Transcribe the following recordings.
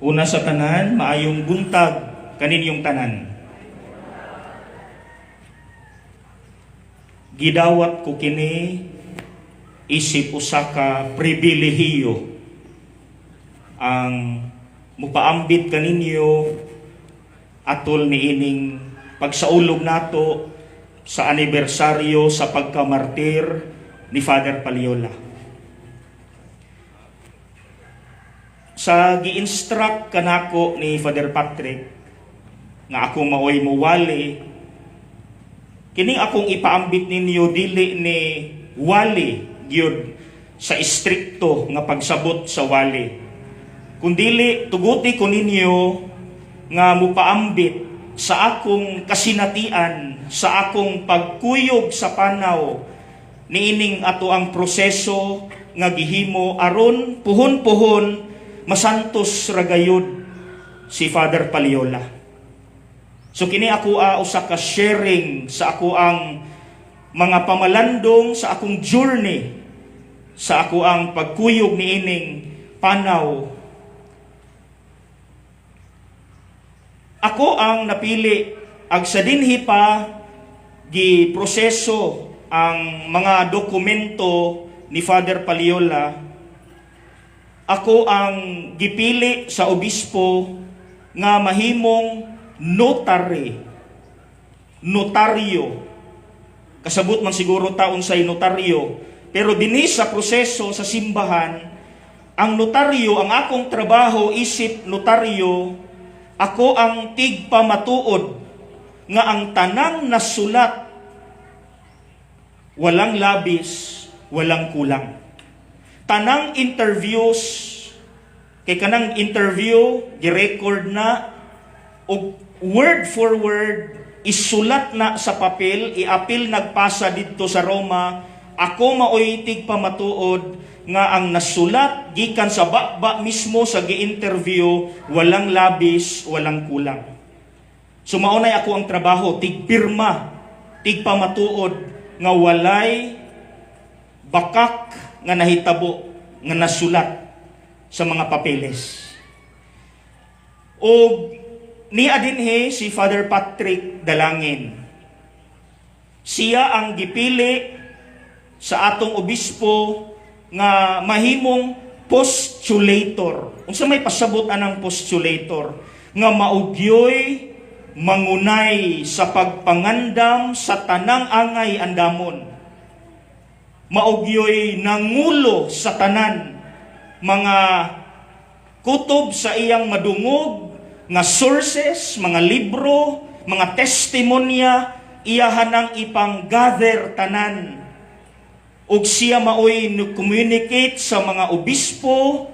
Una sa tanan, maayong buntag kaninyong tanan. Gidawat ko kini isip usa ka pribilehiyo ang mupaambit kaninyo atol niining pagsaulog nato sa anibersaryo sa pagkamartir ni Father Paliola. Sa gi-instruct kanako ni Father Patrick nga ako maoy muwali, kining akong ipaambit ninyo dili ni wali gyud sa istrikto nga pagsabot sa wali, kundili tuguti ko ninyo nga mupaambit sa akong kasinatian, sa akong pagkuyog sa panaw niining ato ang proseso nga gihimo aron puhon-puhon masantos ra gayud si Father Paliola. So kini ako usa ka sharing sa ako ang mga pamalandong sa akong journey, sa ako ang pagkuyog niining panaw. Ako ang napili ag sa dinhi pa gi proseso ang mga dokumento ni Father Paliola. Ako ang gipili sa obispo nga mahimong notary. Notaryo. Kasabot man siguro ta unsay notaryo. Pero dinhi sa proseso sa simbahan, ang notaryo, ang akong trabaho isip notaryo, ako ang tigpamatuod nga ang tanang nasulat walang labis, walang kulang. Tanang interviews, kay kanang interview gi-record na og word for word isulat na sa papel, iapil nagpasa didto sa Roma. Ako maoy tigpamatuod nga ang nasulat gikan sa baba mismo sa gi-interview, walang labis, walang kulang. So maunay ako ang trabaho, tigpirma, tigpamatuod nga walay bakak nga nahitabo nga nasulat sa mga papeles. Og niya dinhi si Father Patrick Dalangin. Siya ang gipili sa atong obispo nga mahimong postulator. Unsa may pasabot anang postulator? Nga maugyoy mangunay sa pagpangandam sa tanang angay andamon. Maugyoy nangulo sa tanan mga kutob sa iyang madungog nga sources, mga libro, mga testimonya, iyahan ang ipang-gather tanan. Ug siya maoy communicate sa mga obispo,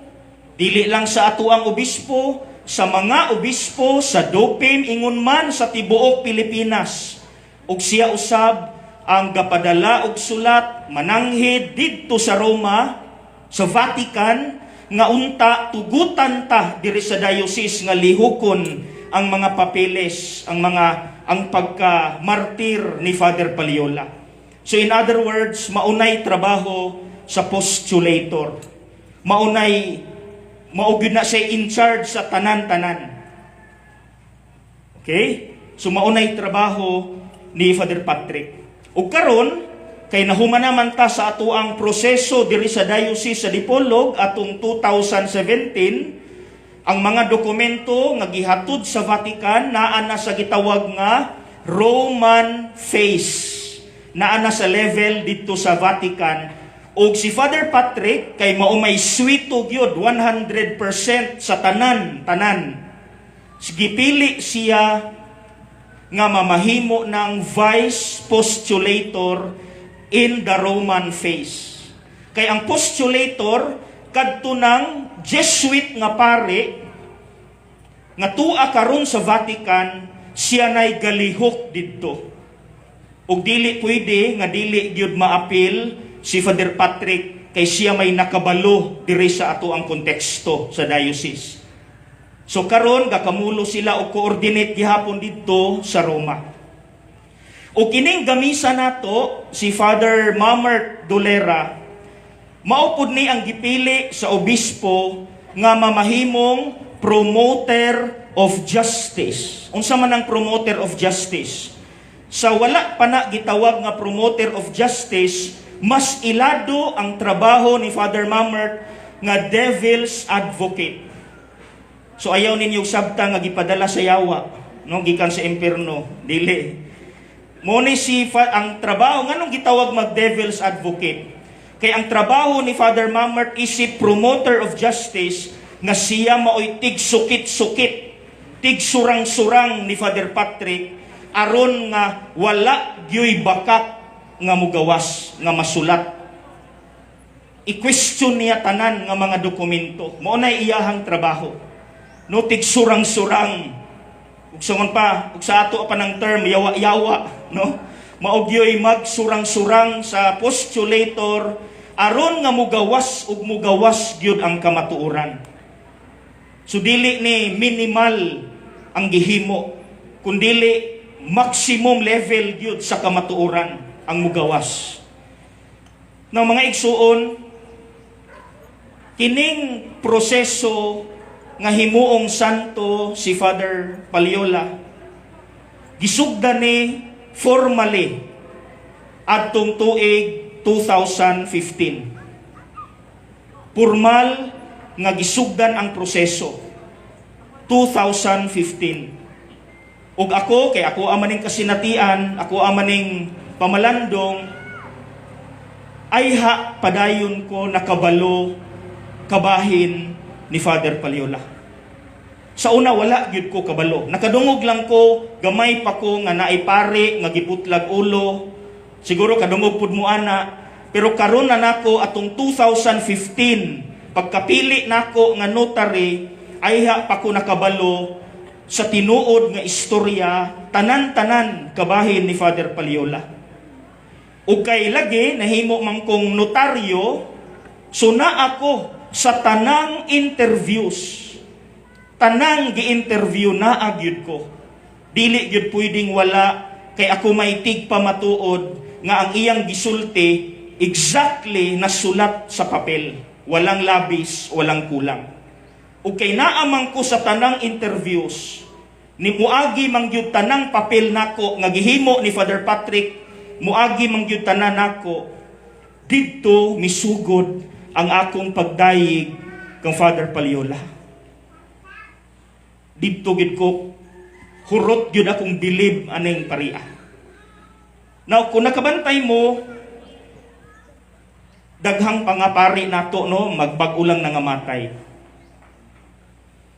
dili lang sa ato ang obispo, sa mga obispo sa Dopim, ingon man sa tibuok Pilipinas. Ug siya usab ang gapadala og sulat mananghid didto sa Roma, sa Vatican, nga unta tugutan ta diri sa diocese nga lihukon ang mga papeles, ang pagka-martir ni Father Paliola. So in other words, maunay trabaho sa postulator. Maunay mao gyud na siya in charge sa tanan-tanan. Okay? So maunay trabaho ni Father Patrick. Ug karon kay nahuman naman ta sa ato ang proseso diri sa diocese sa Dipolog atong 2017, ang mga dokumento nga gihatod sa Vatican naa na sa gitawag nga Roman phase. Naa na sa level didto sa Vatican. Og si Father Patrick kay mao may swito gyud 100% sa tanan tanan. Gipili siya nga mamahimo ng vice postulator in the Roman phase. Kay ang postulator kadto ng Jesuit nga pare nga tua karon sa Vatican, siya nay galihok didto. Ug dili pwede nga dili gyud maapil si Father Patrick kay siya may nakabalo diri sa ato ang konteksto sa diocese. So karon gakamulo sila og coordinate gihapon didto sa Roma. O kining gamisa nato si Father Mamert Dolera, mao pud ni ang gipili sa obispo. nga mamahimong promoter of justice. Unsa man ang promoter of justice? Sa wala pa na gitawag nga promoter of justice, mas ilado ang trabaho ni Father Mamert nga devil's advocate. So ayaw ninyo sabta nga gipadala sa yawa, no, gikan sa impierno, dili. Mo ni si ang trabaho, nganong gitawag mag devil's advocate? Kay ang trabaho ni Father Mamert is si promoter of justice nga siya maoy tigsukit-sukit, tigsurang-surang ni Father Patrick aron nga wala gyoy bakak nga mugawas nga masulat. I-question niya tanan nga mga dokumento. Mao na iyahang trabaho. No, tigsurang-surang. Ug sangon pa, ug sa ato pa ng term, yawa-yawa, no? Mao gyoy magsurang-surang sa postulator aron nga mugawas ug mugawas gyud ang kamatuoran. So dili ni minimal ang gihimo, kundili maximum level gyud sa kamatuoran ang mugawas. Now, mga igsuon, kining proseso nga himuong santo si Father Paliola, gisugdan ni formally adtong tuig 2015. Formal nga gisugdan ang proseso 2015. Ug ako, kay ako amaning kasinatian, ako amaning pamalandong, ayha padayon ko nakabalo kabahin ni Father Paliola. Sa una, wala gyud ko kabalo. Nakadungog lang ko, gamay pa ko, nga naay pare nga giputlag ulo. Siguro kadungog pud mo ana. Pero karon na nako atong 2015, pagkapili nako nga notary, ayha pa ko nakabalo sa tinuod nga istorya tanan-tanan kabahin ni Father Paliola. Ug kay lagi nahimo man kong notaryo, so na ako sa tanang interviews. Tanang gi-interview, naa gyud ko. Dili gyud pwedeng wala kay ako may tigpamatuod nga ang iyang gisulti exactly nasulat sa papel. Walang labis, walang kulang. Ug kay naa man ko sa tanang interviews, ni muagi man gyud tanang papel nako nga gihimo ni Father Patrick, muagi man gyud tanan nako, didto misugod ang akong pagdayig kang Father Paliola. Didto gyud ko hurot gyud akong bilib aning paria. Now, kung nakabantay mo, daghang pangapari nato, no, magbag-o lang nangamatay.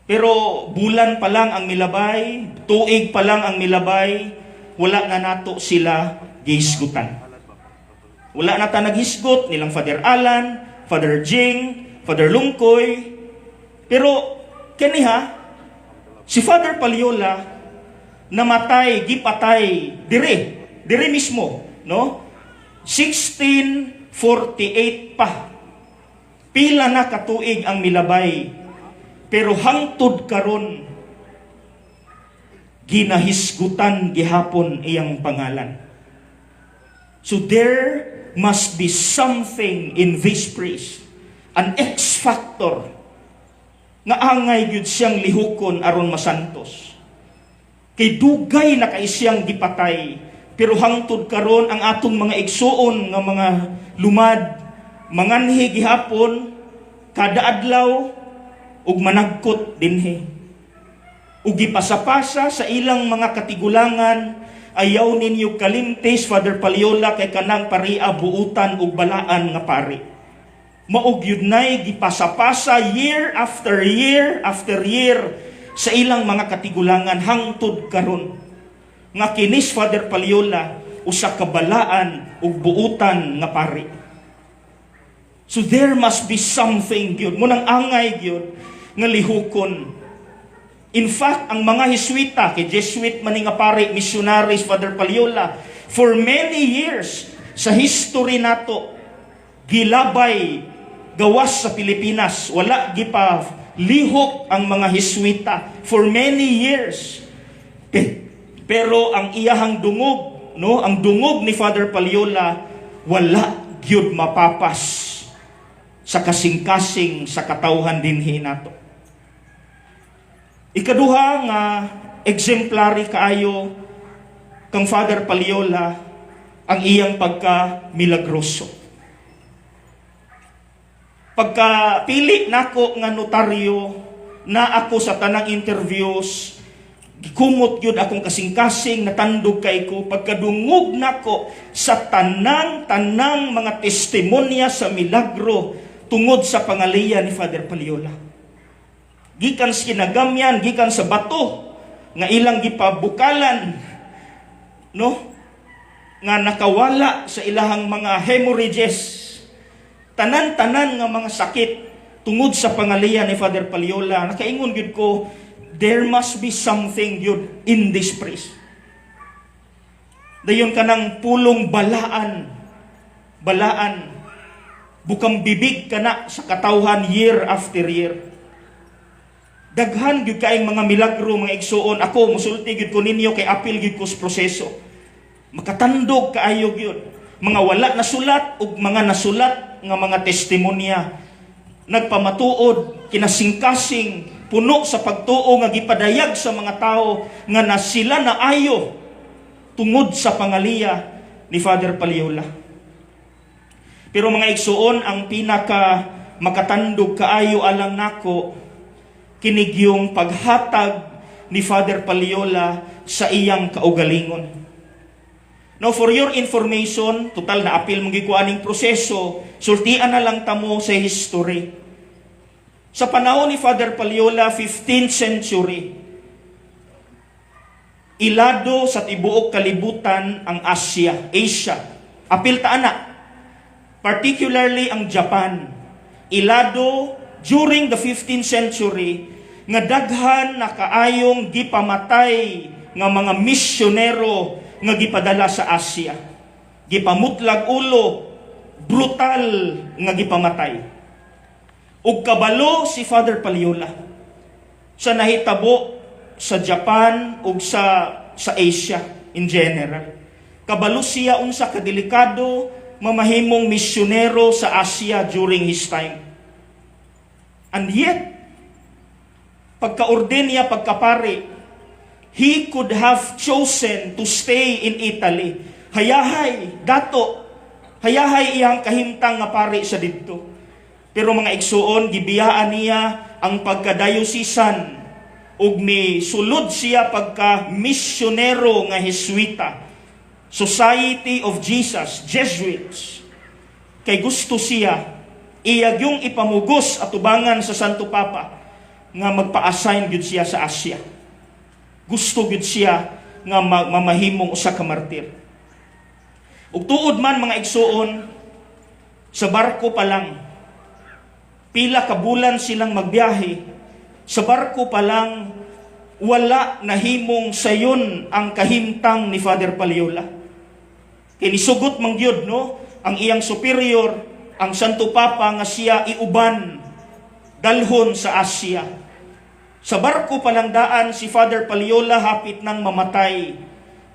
Pero bulan pa lang ang milabay, tuig pa lang ang milabay, wala na nato sila gihisgutan. Wala na ta naghisgot nilang Father Alan, Father Jing, Father Lungkoy. Pero kaniha si Father Paliola namatay, gipatay dire, dire mismo, no? 1648 pa. Pila na katuig ang milabay. Pero hangtod karon ginahisgutan gihapon iyang pangalan. So there must be something in this priest, an X factor nga angay gyud siyang lihukon aron masantos. Kay dugay na kay siyang gipatay, pero hangtod karon ang atong mga igsuon nga mga lumad manganhi gihapon kada adlaw ug managkot dinhi. Ug gipasapasa sa ilang mga katigulangan, "Ayaw ninyo kalimtis Father Paliola kay kanang paria buutan ug balaan nga pari." Mao gyud nay gipasapasa year after year after year sa ilang mga katigulangan hangtod karon nga kinis Father Paliola usa ka balaan ug buutan nga pari. So there must be something gyud mo nang angay gyud nga lihukon. In fact, ang mga Heswita, kay Jesuit man ni nga pare, missionaries Father Paliola, for many years sa history nato, gilabay gawas sa Pilipinas, wala gipa lihok ang mga Heswita for many years. Pero ang iyahang dungog, no, ang dungog ni Father Paliola, wala gyud mapapas sa mga Heswita. sa kasing-kasing sa katawhan dinhi nato. Ikaduha nga exemplary kaayo kang Father Paliola, ang iyang pagka milagroso. Pagka pili nako nga notaryo na ako sa tanang interviews, gikumot gyud akong kasing-kasing, natandog kay ko pagkadungog nako sa tanang-tanang mga testimonya sa milagro tungod sa pangaliya ni Father Paliola. Gikan sa kinagamyan, gikan sa bato nga ilang gipabukalan, no, nga nakawala sa ilahang mga hemorrhages, tanan-tanan nga mga sakit tungod sa pangaliya ni Father Paliola, nakaingon gyud ko, there must be something gyud in this priest. Dayon kanang pulong balaan, balaan, bukang bibig kana sa katawhan year after year. Daghan gyud kaayong mga milagro, mga igsuon. Ako musulti gyud ko ninyo kay apil gyud ko sa proseso. Makatandog kaayo gyud. Mga wala nasulat ug mga nasulat nga mga testimonya nagpamatuod, kinasingkasing, puno sa pagtuo nga gipadayag sa mga tao nga na sila na ayo tungod sa pangaliya ni Father Paliola. Pero mga igsuon, ang pinaka makatandog kaayo alang nako kinigyong paghatag ni Father Paliola sa iyang kaugalingon. Now, for your information, total na apil mong gikuha aning proseso, sultian na lang tamo sa history. Sa panahon ni Father Paliola, 15th century, ilado sa tibuok kalibutan ang Asia, Asia. Apil ta ana. Particularly ang Japan. Ilado during the 15th century nga daghan na kaayong gipamatay nga mga misyonero nga gipadala sa Asia. Gipamutlag ulo, brutal nga gipamatay. Ug kabalo si Father Paliola sa nahitabo sa Japan ug sa Asia in general. Kabalo siya unsa kadelikado mamahimong misyonero sa Asia during his time. And yet, pagka-ordain niya, pagkapari, he could have chosen to stay in Italy. Hayahay, dato, hayahay iyang kahimtang nga pari sa didto. Pero mga igsuon, gibiyaan niya ang pagkadiocesan ug ni sulod siya pagka misyonero nga Jesuita. Society of Jesus, Jesuits. Kay gusto siya iya yung ipamugos atubangan sa Santo Papa nga magpa-assign gyud siya sa Asia. Gusto gyud siya nga mamahimong usa ka martir. Ug tuod man, mga igsuon, sa barko pa lang, pila ka bulan silang magbiyahe, sa barko pa lang wala nahimong sayon ang kahimtang ni Father Paliola. Kay nisugot man gyud, no, ang iyang superior, ang Santo Papa, nga siya iuban dalhon sa Asia. Sa barko pa lang daan si Father Paliola hapit nang mamatay,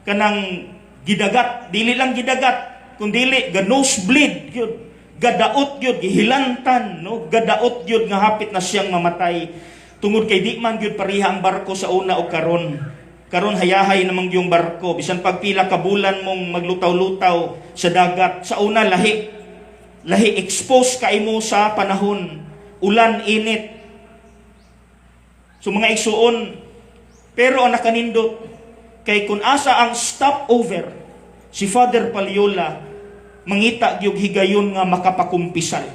kanang gidagat, dili lang gidagat, kundili ga nosebleed gyud, gadaot gyud, gihilantan, no, gadaot gyud nga hapit na siyang mamatay. Tungod kay di man gyud pareha ang barko sa una o karon. Karon hayahay namang yung barko, bisan pagpila ka bulan mong maglutaw-lutaw sa dagat, sa una lahi. Lahi, expose kay mo sa panahon, ulan, init. So mga igsuon, pero ang nakanindot kay kung asa ang stopover si Father Paliola mangita gyud higayon nga makapakumpisal.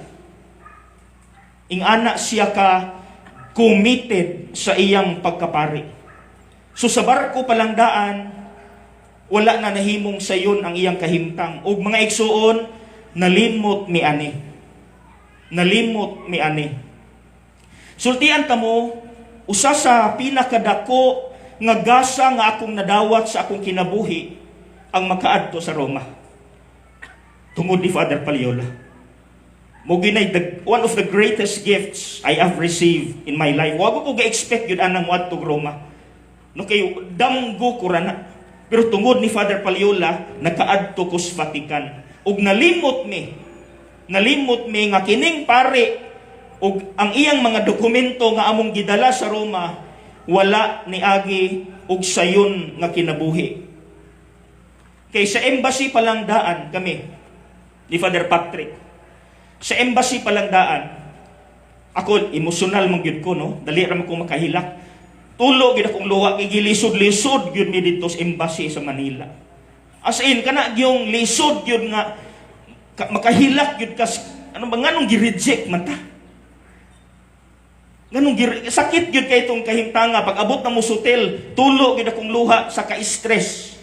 Ingana siya ka committed sa iyang pagkapari. So sa barko pa lang daan, wala na nahimong sayon ang iyang kahimtang. Ug mga igsuon, nalimot mi ani. Nalimot mi ani. Sultian ta mo, usa sa pinakadako nga gasa nga akong nadawat sa akong kinabuhi ang makaadto sa Roma. Tungod ni Father Paliola. Mo ginay one of the greatest gifts I have received in my life. Wa ko ga-expect yun anang moadto Roma. No, kay damgo ko ra na. Pero tungod ni Father Paliola, nakaadto ko sa Vatican. Ug nalimot mi. Nalimot mi nga kining pare ug ang iyang mga dokumento nga among gidala sa Roma wala niagi og sayon nga kinabuhi. Kay sa embassy pa lang daan kami ni Father Patrick. Sa embassy pa lang daan, ako emosyonal man gyud ko, no. Dali ra man ko makahilak. Tulo gyud akong luha kay gilisod-lisod gyud mi didto sa embassy sa Manila. As in, kana gyung lisod gyud nga makahilak gyud kas ano ba, nganong gi-reject man ta? Nganong sakit gyud kay itong kahimtanga. Pag abot na mo sa hotel, tulo gyud akong luha sa ka-stress.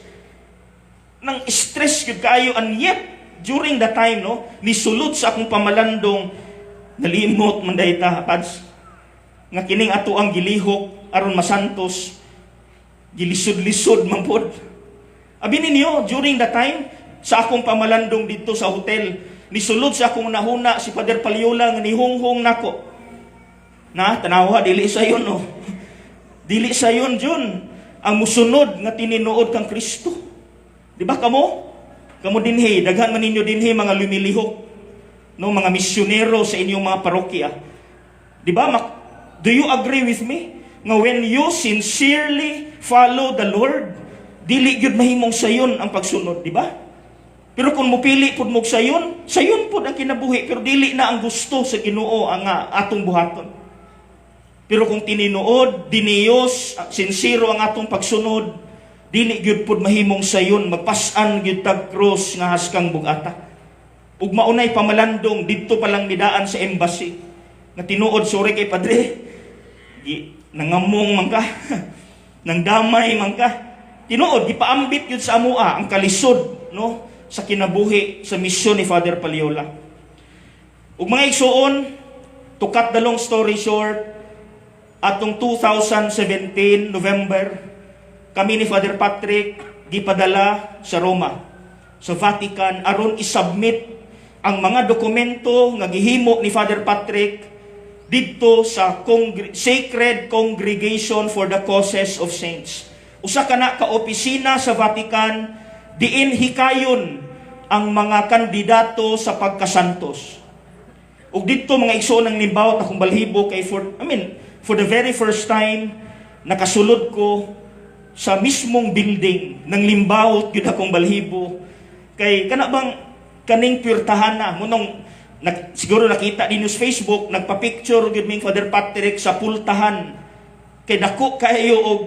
Nang stress gyud kaayo, and yet during the time, no, nisulod sa akong pamalandong, nalimot man diay ta, Pads, nga kining ato ang gilihok aron masantos, gilisod-lisod man pod. Abi ninyo, during the time sa akong pamalandong didto sa hotel, nisulod sa akong nahuna si Father Paliola nga nihunghong nako. Na tanawa, dili sayon, no. Dili sayon jud ang musunod nga tininuod kang Kristo. Di ba kamo? Kamo dinhi, daghan man ninyo dinhi mga lumilihok, no, mga misyonero sa inyong mga parokya. Di ba? Do you agree with me? Nga when you sincerely follow the Lord, dili gyud mahimong sayon ang pagsunod, di ba? Pero kung mupili pud mo sayon, sayon pud ang kinabuhi, pero dili na ang gusto sa Ginoo ang atong buhaton. Pero kung tininuod, diniyos, sinsero ang atong pagsunod, dili gyud pud mahimong sayon, magpas-an gyud tag krus nga haskang bugata. Ug maunay pamalandong didto pa lang midaan sa embassy. Nga tinuod, sorry kay padre. Gi, nangamong man ka. Nang damay man ka. Tinuod, gipaambit yun sa amua ang kalisod, no, sa kinabuhi sa misyon ni Father Paliola. Ug mga igsuon, to cut the long story short, atong 2017 November, kami ni Father Patrick gipadala sa Roma, sa Vatican, aron isubmit ang mga dokumento nga gihimo ni Father Patrick didto sa Sacred Congregation for the Causes of Saints. Usa ka na ka opisina sa Vatican diin hikayon ang mga kandidato sa pagkasantos. Ug didto, mga igsoon, ng nimbawot akong balhibo kay for I mean, for the very first time nakasulod ko sa mismong building, nang limbawot gyud akong balhibo kay kana bang kaning puwertahan na munong siguro nakita ninyo sa Facebook, nagpa-picture gyud ming Father Patrick sa pultahan kay dako kayo og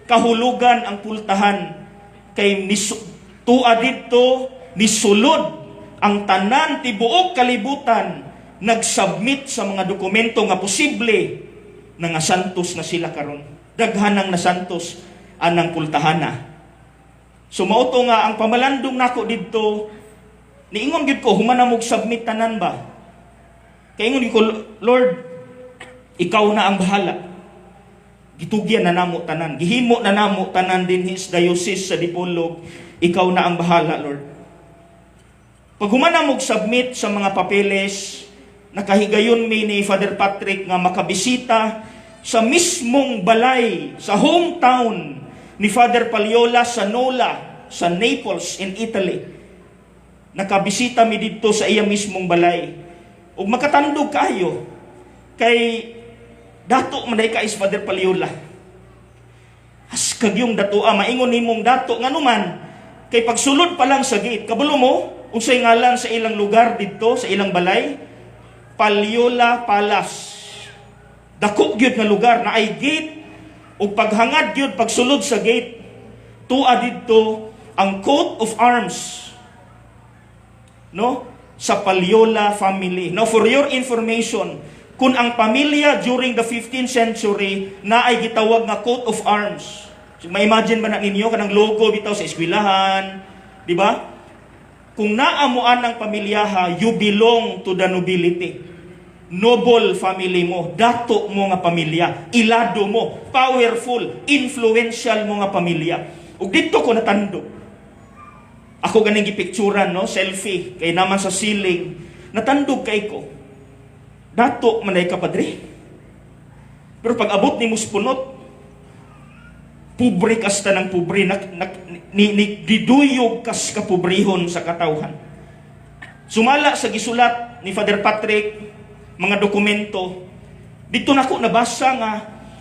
kahulugan ang pultahan kay tua didto nisulod ang tanan tibuok kalibutan, nagsubmit sa mga dokumento nga posible na nga santos na sila karon. Daghan ang nasantos anang pultahana. So mao to nga ang pamalandong nako didto, niingon gyud ko human na mog submit tanan ba. Kay ingon gyud ko, "Lord, ikaw na ang bahala. Gitugyan na namo tanan. Gihimo na namo tanan dinhi sa diocese sa Dipolog. Ikaw na ang bahala, Lord." Pag human na mog submit sa mga papeles, nakahigayon mi ni Father Patrick nga makabisita sa mismong balay, sa hometown ni Father Paliola sa Nola, sa Naples in Italy. Nakabisita mi didto sa iya mismong balay. Ug makatandog kaayo kay dato man ka is Father Paliola. Haskag yung datoa, maingon nimong dato nganuman kay pagsulod pa lang sa gate, kabalo mo unsay ngalan sa ilang lugar didto sa ilang balay? Paliola Palace. Dako gyud nga lugar na ay gate, ug paghangad gyud pagsulod sa gate, tua didto ang coat of arms, no, sa Paliola family. Now, for your information, kung ang pamilya during the 15th century na ay gitawag nga coat of arms. So, ma-imagine ba na ninyo kanang logo bitaw sa eskwelahan, di ba? Kung naa mo anang pamilyaha, you belong to the nobility. Noble family mo, dato mo nga pamilya, ilado mo, powerful, influential mo nga pamilya. Ug didto ko natandog. Ako ganing gipicturan, no, selfie kay naman sa ceiling. Natandog kay ko. Dato man ka, padre. Pero pag abot ni punot, pobre kasta ng pobre, nak, nak, ni diduyog kas kapobrehon sa katawhan. Sumala sa gisulat ni Father Patrick, mga dokumento, dito nako nabasa nga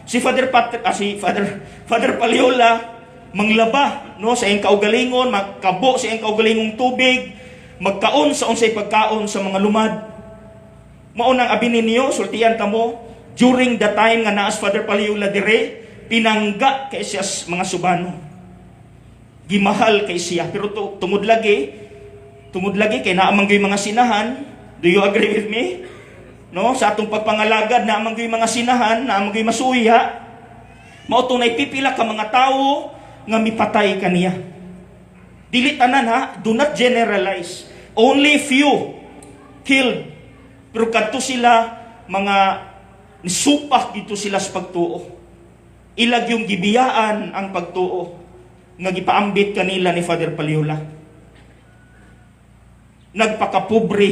si Father Patrick, si Father Father Paliola manglaba, no, sa iyang kaugalingon, magkabo sa iyang kaugalingong tubig, magkaon sa unsay pagkaon sa mga lumad. Mao nang abi ninyo, sultian kamo, during the time nga naas Father Paliola dire, pinangga kay siya mga Subano. Gimahal kay siya, pero tungod lagi kay naa man gyud mga sinahan. Do you agree with me? No, sa atong pagpangalagad naa man gyud mga sinahan, naa man gyud masuya. Mao tunay pipila ka mga tawo nga mipatay kaniya. Dili tanan ha, do not generalize. Only few killed. Pero kadto sila mga nisupak dito sila sa pagtuo. Ilag yung gibiyaan ang pagtuo nga gipaambit kanila ni Father Paliola. Nagpakapobre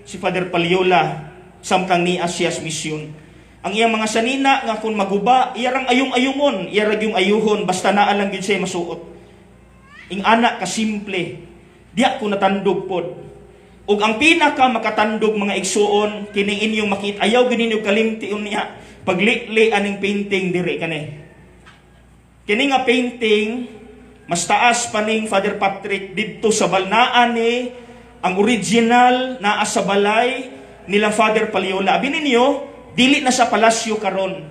si Father Paliola samtang niya siya sa misyon. Ang iyang mga sanina nga kung maguba, iyarang ayong-ayungon, iyarag yung ayuhon, basta naa lang gyud siya masuot. Ing ana ka simple, diya ko natandog pod. Ug ang pinaka makatandog, mga igsuon, kining inyong makita, ayaw gyud ninyo kalimti unya paglili aning painting diri kani. Kini nga painting mas taas pa ning Father Patrick didto sa balnaan ni ang original naa sa balay nilang Father Paliola. Abi ninyo, dili na sa palasyo karon.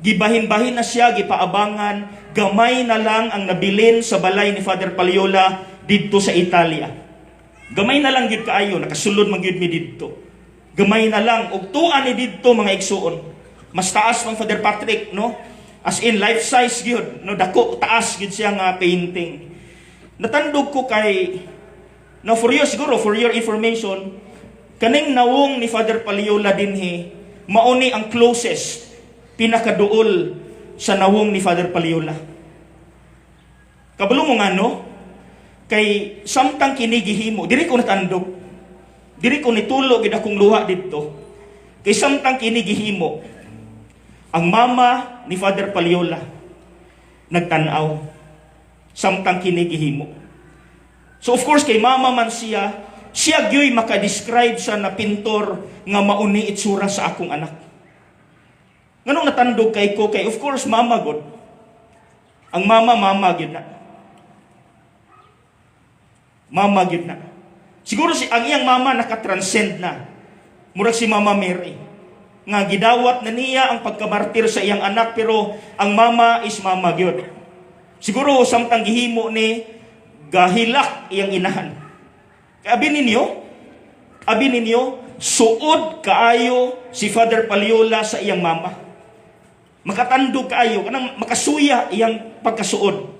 Gibahin-bahin na siya, gipaabangan, gamay na lang ang nabilin sa balay ni Father Paliola didto sa Italia. Gamay na lang gyud kaayo, nakasulod man gyud mi didto. Gamay na lang ug tuan ni didto, mga igsuon. Mas taas pang Father Patrick, no? As in life size gyud, no, dako taas gyud siya nga painting. Natandog ko kay. Now for you siguro, for your information, kaning nawong ni Father Paliola dinhi, mauni ang closest, pinakaduol sa nawong ni Father Paliola. Kabalo mo nga, no? Kay samtang kini gihimo, diri ko natandog. Diri ko nitulo gid akong luha didto. Kay samtang kini gihimo, ang mama ni Father Paliola nagtan-aw samtang kini gihimo. So of course kay mama man siya, siya gyoy maka-describe sa na pintor nga mauni itsura sa akong anak. Nganong natandog kay ko? Kay of course mama god. Ang mama, mama gyud na. Mama gyud na. Siguro si ang iyang mama nakatranscend na. Murag si Mama Mary nga gidawat na niya ang pagkamartir sa iyang anak, pero ang mama is mama gyud. Siguro samtang gihimo ni, gahilak iyang inahan. Kay abi ninyo, suod kaayo si Father Paliola sa iyang mama. Makatandog kaayo, kanang makasuya iyang pagkasuod.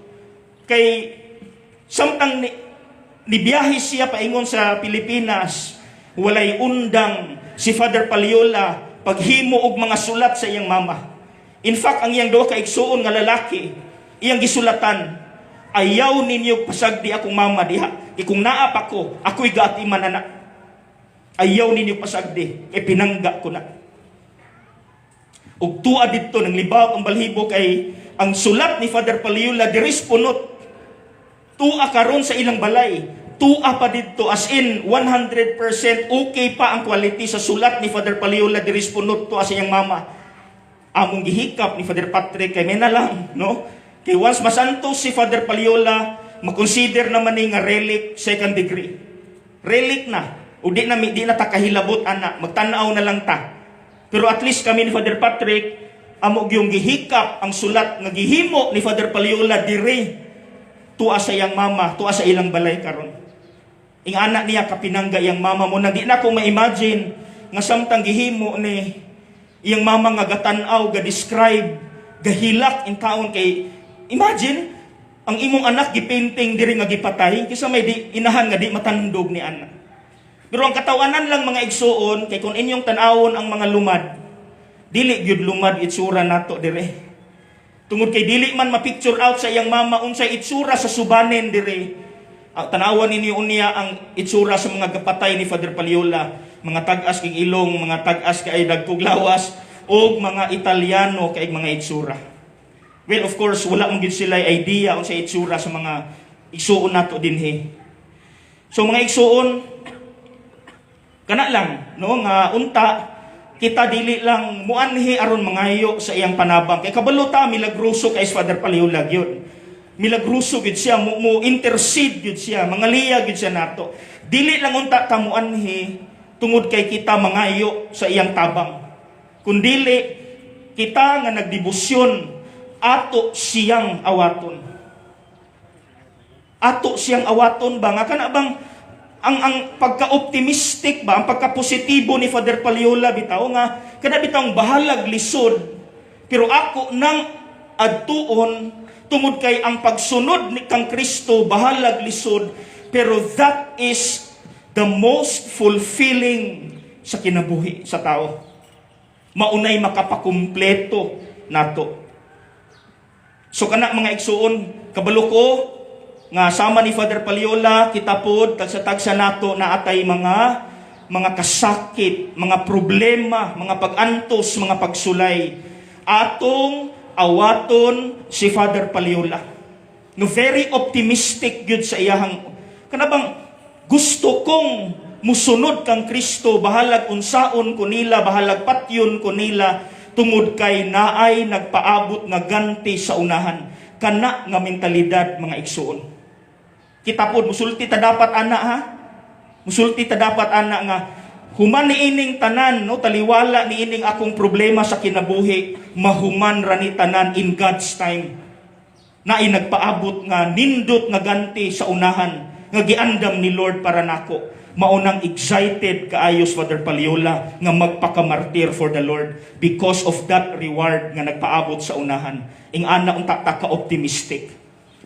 Kay samtang nibiyahe siya paingon sa Pilipinas, walay undang si Father Paliola paghimo og mga sulat sa iyang mama. In fact, ang iyang duha ka igsuon nga lalaki, iyang gisulatan, "Ayaw ninyo pasagdi akong mama diha. Kay kung naa pa ko, ako'y gaatiman na. Ayaw ninyo pasagdi, kay pinangga ko na." Ug tuwa didto nang libawak ang balhibo kay ang sulat ni Father Paliola diris punot. Tua karon sa ilang balay. Tua pa didto, as in 100% okay pa ang quality sa sulat ni Father Paliola diris punot tuwa sa iyang mama. Among gihikap ni Father Patrick kay may na lang, no? Kay once masantos si Father Paliola, makonsider naman ni nga relic second degree. Relic na. O di na ta kahilabot ana, magtan-aw na lang ta. Pero at least kami ni Father Patrick, amo gyung gihikap ang sulat nga gihimo ni Father Paliola dire tuwa sa iyang mama, tuwa sa ilang balay karon. Ing anak niya kapinangga iyang mama mo nang di na ko ma-imagine nga samtang gihimo ni iyang mama nga gatan-aw, ga-describe, gahilak in taon, kay imagine ang imong anak gipainting diri nga gipatay, kisa may di inahan nga di matandog ni anak. Pero ang katawanan lang, mga igsuon, kay kung inyong tan-awon ang mga lumad, dili gyud lumad itsura nato dire. Tungod kay dili man ma-picture out sa iyang mama unsay itsura sa Subanen dire. Ang tanawan ninyo unya ang itsura sa mga gapatay ni Father Paliola, mga tag-as kay ilong, mga tag-as kay dagkog lawas, og mga Italiano kay mga itsura. Well, of course, wala man gyud sila idea unsay itsura sa mga igsuon nato dinhi. So mga igsuon, Kana lang, no, nga unta kita dili lang muanhi aron mangayo sa iyang panabang. Kay kabalo ta, milagroso kay Father Paliola gyud. Milagroso gyud siya, mo intercede gyud siya, mangaliya gyud siya nato. Dili lang unta ta muanhi tungod kay kita mangayo sa iyang tabang. Kundili kita nga nagdebosyon, ato siyang awaton. Ato siyang awaton ba nga kana bang ang pagka-optimistic ba, ang pagka-positibo ni Father Paliola bitaw nga kana bitawng bahalag lisod, pero ako nang adtuon tungod kay ang pagsunod ni kang Kristo, bahalag lisod, pero that is the most fulfilling sa kinabuhi sa tao, maunay makapakumpleto nato. So kana, mga igsuon, kabalo ko nga sama ni Father Paliola, kita pod tagsa-tagsa nato na atay mga kasakit, mga problema, mga pag-antos, mga pagsulay. Atong awaton si Father Paliola. No, very optimistic gyud sa iyahang kana bang gusto kong musunod kang Kristo, bahalag unsaon ko nila, bahalag patyon ko nila, tungod kay naay nagpaabot nga ganti sa unahan. Kana nga mentalidad, mga igsuon. Kita pod musulti ta dapat ana, ha. Musulti ta dapat ana nga human ni ining tanan, no, taliwala ni ining akong problema sa kinabuhi, mahuman ra ni tanan in God's time. Naay nagpaabot nga nindot nga ganti sa unahan nga giandam ni Lord para nako. Maunang excited kaayo si Father Paliola nga magpakamartir for the Lord because of that reward nga nagpaabot sa unahan. Ing ana unta ta ka optimistic.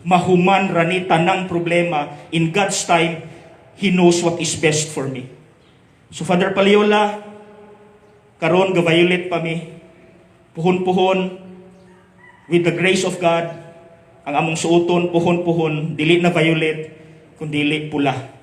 Mahuman ra ni tanang problema in God's time. He knows what is best for me. So Father Paliola, karon ga-violet pa mi. Puhon-puhon, with the grace of God, ang among suoton puhon-puhon dili na violet kundili pula.